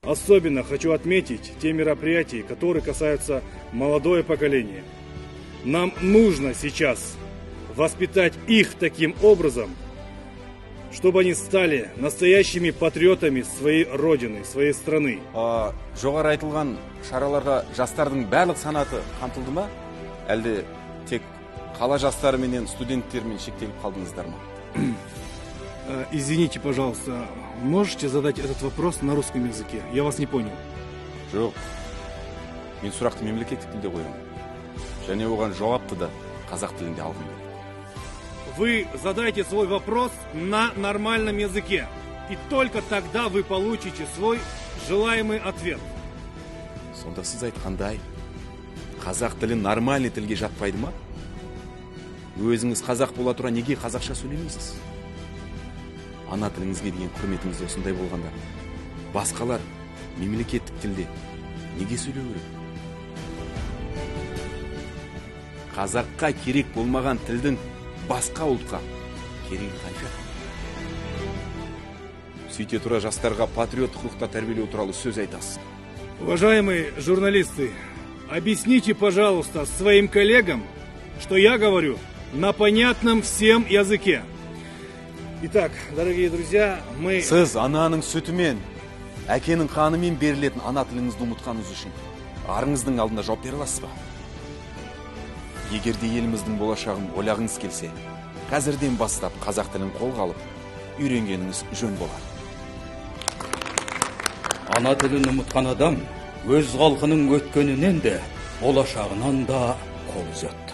Особенно хочу отметить те мероприятия, которые касаются молодое поколение. Нам нужно сейчас воспитать их таким образом, чтобы они стали настоящими патриотами своей родины, своей страны. Жоғары айтылған шараларға жастардың барлық санаты қамтылды ма? Әлде тек қала жастары менен студенттермен шектеліп қалдыңыздар ма? Извините, пожалуйста, можете задать этот вопрос на русском языке? Я вас не понял. Жоқ, мен сұрақты мемлекеттік тілде қоямын және оған жауапты да қазақ тілінде алғым келеді. Вы задайте свой вопрос на нормальном языке, и только тогда вы получите свой желаемый ответ. Сонда сіз айтқандай, қазақ тілі нормальный тілге жатпайды ма? Өзіңіз қазақ бола тұра, неге қазақша сөйлемейсіз? Ана тіліңізге деген құрметіңіз осындай болғанда, басқалар мемлекеттік тілде неге сөйлеу керек? Қазаққа керек болмаған тілдің басқа ұлтқа керегі қанша? Сөйте тұра, жастарға патриоттық рухта тәрбиелеу туралы сөз айтасыз. Уважаемые журналисты, объясните, пожалуйста, своим коллегам, что я говорю на понятном всем языке. Итак, дорогие друзья, мы. Сіз ананың сүтімен, әкенің қанымен берілетін ана тіліңізді ұмытқаныңыз үшін арыңыздың алдында жауап бере аласыз ба? Егер де еліміздің болашағын ойлағыңыз келсе, қазірден бастап қазақ тілін қолға алып үйренгеніңіз жөн болар. Ана тілін ұмытқан адам өз халқының өткенінен де, болашағынан да қол үзеді.